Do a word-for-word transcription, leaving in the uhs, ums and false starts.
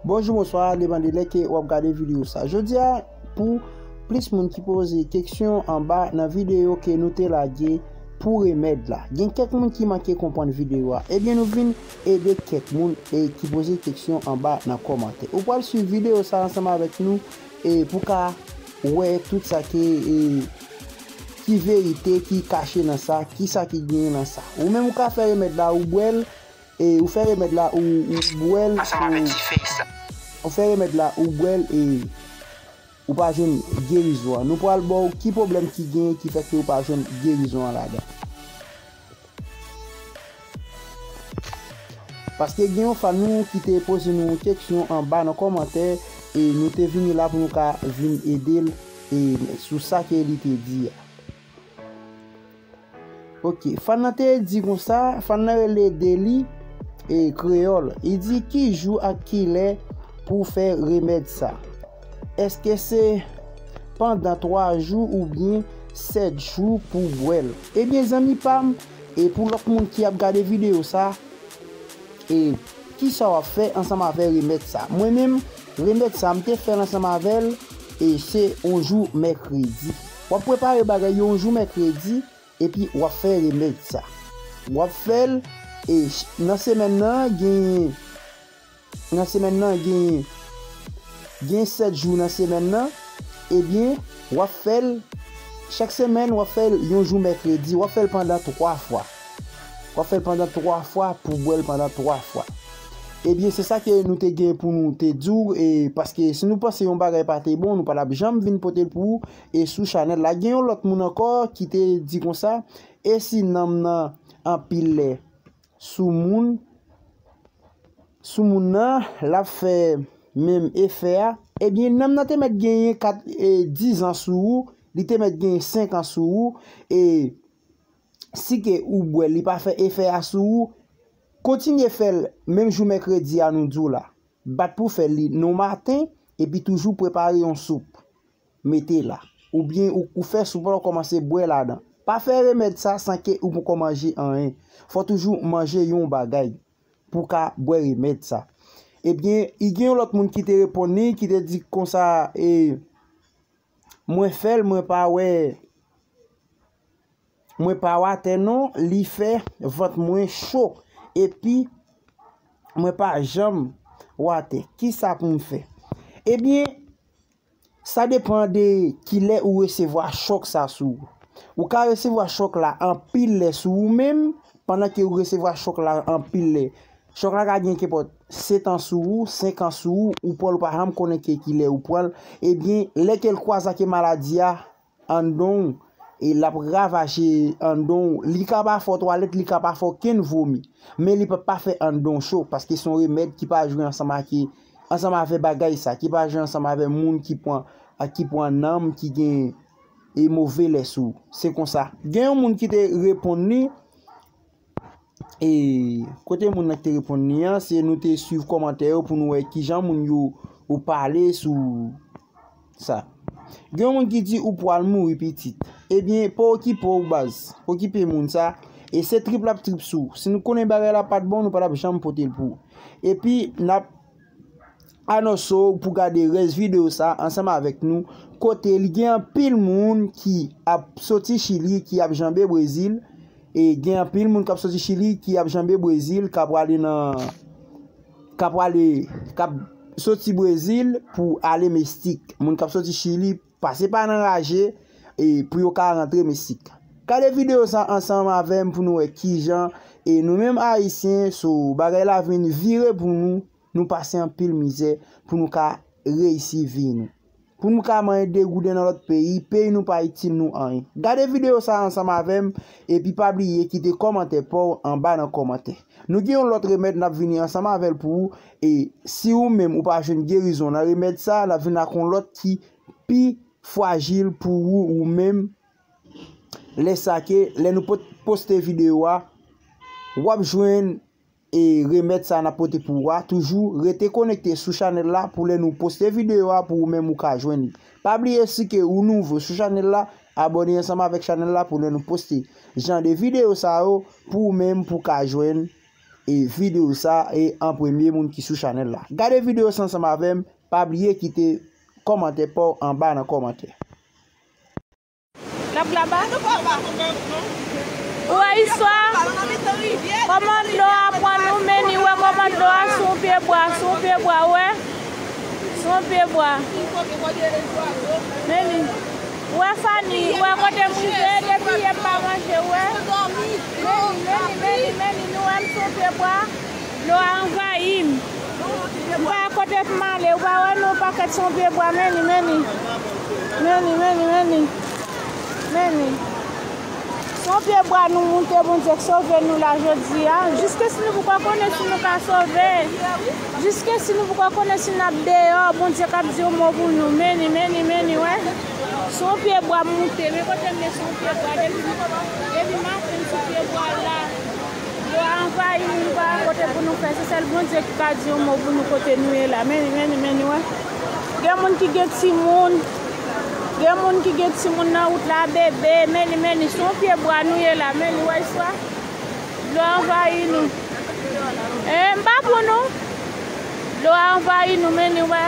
Bonjou, bonswa, depann de lè ke w ap gade videyo sa. Jodi a, pou plis moun ki poze keksyon anba nan videyo ke nou te lage pou remèd la. Gen kèk moun ki manke konprann videyo a. Ebyen, nou vin ede kèk moun e ki poze keksyon anba nan kòmantè. Ou pral swiv videyo sa ansanm avèk nou e pou ka wè tout sa ke e, ki verite ki kache nan sa, ki sa ki genyen nan sa. Ou menm ou ka fè remèd la, ou bwè l, e ou fè remèd la, ou, ou bwè l, ansanm avèk ou, tifèy sa. Ou fè remèd la, ou bwè l, e ou pa jwenn gerizon an. Nou pral ba w ki pwoblèm ki genyen ki fè ke ou pa jwenn gerizon an ladan. Paske gen yon fan nou ki te poze nou yon keksyon anba nan kòmantè, e nou te vini la pou nou ka vin ede l, e sou sa ke li te di a. Ok, fan nan te di konsa, fan nan rele Deli e Kreyòl. Li di ki jou ak ki lè pou fè remèd sa. Èske se pandan twa jou oubyen sèt jou pou bwè l? Ebyen, zanmi pa m, e pou lòt moun ki ap gade videyo sa, e kisa w ap fè ansanm avè remèd sa? Mwen menm, remèd sa, m te fè l ansanm avè l, e se yon jou mèkredi. W ap prepare bagay yo yon jou mèkredi, epi w ap fè remèd sa. W ap fè l, e ch-, nan semèn nan, gen, nan semèn nan, gen, gen sèt jou nan semèn nan, ebyen, w ap fè l, chak semèn, w ap fè l yon jou mèkredi, w ap fè l pandan twa fwa. W ap fè l pandan twa fwa pou bwè l pandan twa fwa. Ebyen, se sa ke nou te gen pou nou te di w, e paske si nou panse yon bagay pa te bon, nou pa t ap janm vin pote l pou ou, e sou chanèl la. Gen yon lòt moun ankò ki te di konsa, e si nanm nan anpil lè sou moun, sou moun nan, l ap fè menm efè a, ebyen, nanm nan te mèt genyen kat, e, diz an sou ou, li te mèt genyen senk an sou ou, e si ke ou bwè l, li pa fè efè a sou ou, kontinye fè l menm jou mèkredi a nou di w la. Bat pou fè li nan maten, epi toujou prepare yon soup, mete la. Oubyen ou, ou fè soup la, ou kòmanse bwè ladan. Pa fè remèd sa san ke ou poko manje anyen. Fò toujou manje yon bagay pou ka bwè remèd sa. Ebyen, i gen yon lòt moun ki te reponn li, ki te di konsa, e, mwen fè l, mwen pa wè, mwen pa wè atè non, li fè vant mwen cho, epi mwen pa janm wè atè. Kisa pou m fè? Ebyen, sa depann de kilè ou resevwa chòk sa sou ou. Ou ka resevwa chòk la anpil lè sou ou menm, pandan ke ou resevwa chòk la anpil lè. Chòk la ka gen kenpòt sèt an sou ou, senk an sou ou, ou pran l, ou pa janm konnen ke kilè ou pran l. Ebyen, lè ke l kwaze ak maladi a anndan w, e l ap ravaje anndan w, li ka pa fè w twalèt, li ka pa fè w kenn vomi. Men li p ap pa fè anndan w cho, paske se yon remèd ki pa jwe ansanm ak, ansanm avè bagay sa, ki pa jwe ansanm avè moun ki pran, a, ki pran nanm, ki gen, e, move lè sou ou. Se konsa. Gen yon moun ki te reponn li, e kote moun nan ki te reponn li an, se nou te swiv kòmantè yo pou nou wè kijan moun yo ou pale sou sa. Gen yon moun ki di ou pral mouri pitit. Ebyen, pa okipe w baz. Okipe moun sa. E se trip l ap trip sou ou. Si nou konnen bagay la pa t bon, nou pa t ap janm pote l pou ou. Epi, n ap anonse w pou gade rès videyo sa ansanm avèk nou. Kote li gen anpil moun ki ap soti Chili, ki ap janbe Brezil. E gen anpil moun k ap soti Chili, ki ap janbe Brezil, k ap prale nan, k ap prale, k ap soti Brezil pou ale Mesik. Moun k ap soti Chili, pase pa nan raje, e pou yo ka rantre Mesik. Gade videyo sa ansanm avè m pou nou wè kijan, e nou menm Ayisyen, so bagay la vin vire pou nou, nou pase anpil mizè pou nou ka reyisi vi nou. Pou nou ka manyen degouden nan lòt peyi, peyi nou pa itil nou anyen. Gade videyo sa ansanm avè m, epi pa bliye kite kòmantè pa w anba nan kòmantè. Nou gen yon lòt remèd n ap vini ansanm avè l pou ou, e si ou menm ou pa jwenn gerizon nan remèd sa, n ap vin ak yon lòt ki pi frajil pou ou, ou menm. Lè sa ke, lè nou pot-, poste videyo a, w ap jwenn, e, remèd sa n ap pote pou ou a. Toujou rete konekte sou chanèl la pou lè nou poste videyo a pou ou menm ou ka jwenn li. Pa bliye si ke ou nouvo sou chanèl la, abòne ansanm avèk chanèl la pou lè nou poste jan de videyo sa yo pou ou menm pou ka jwenn e videyo sa e an premye moun ki sou chanèl la. Gade videyo sa ansanm avè m, pa bliye kite kòmantè pa w anba nan kòmantè. L ap laba. Ou wè istwa? Kòman dlo a pran nou, men li wè kòman dlo a sou yon pye bwa, sou yon pye bwa, ou wè? Sou yon pye bwa. Men li. Ou wè Fani, ou wè kote m rive, depi yè m pa manje, ou wè? Men li, men li, men li, men li, nou wè m sou yon pye bwa. Dlo a anvayi m. M pa wè kote pou m ale, ou pa wè nou pakèt sou yon pye bwa, men li, men li. Men li, men li, men li. Men li. Sou yon pye bwa nou moute, Bondye k sove nou la jodi a. Jiske si nou poko konnen si nou ka sove. Jiske si nou poko konnen si n ap deyò, Bondye k ap di yon mo pou nou. Men li, men li, men li, wè. Sou yon pye bwa m moute, men kote m ye sou yon pye bwa. Depi, depi maten m sou pye bwa la. Dlo a anvayi nou, nou pa wè kote pou nou fè. Se sèl Bondye ki ka di yon mo pou nou kote nou ye la. Men li, men li, men li, wè. Gen moun ki gen timoun. Gen moun ki gen timoun nan wout la, bebe. Men li, men li, sou yon pye bwa nou ye la. Men li, wè istwa. Dlo a anvayi nou. E, m pa pou nou. Dlo a anvayi nou, men li, wè.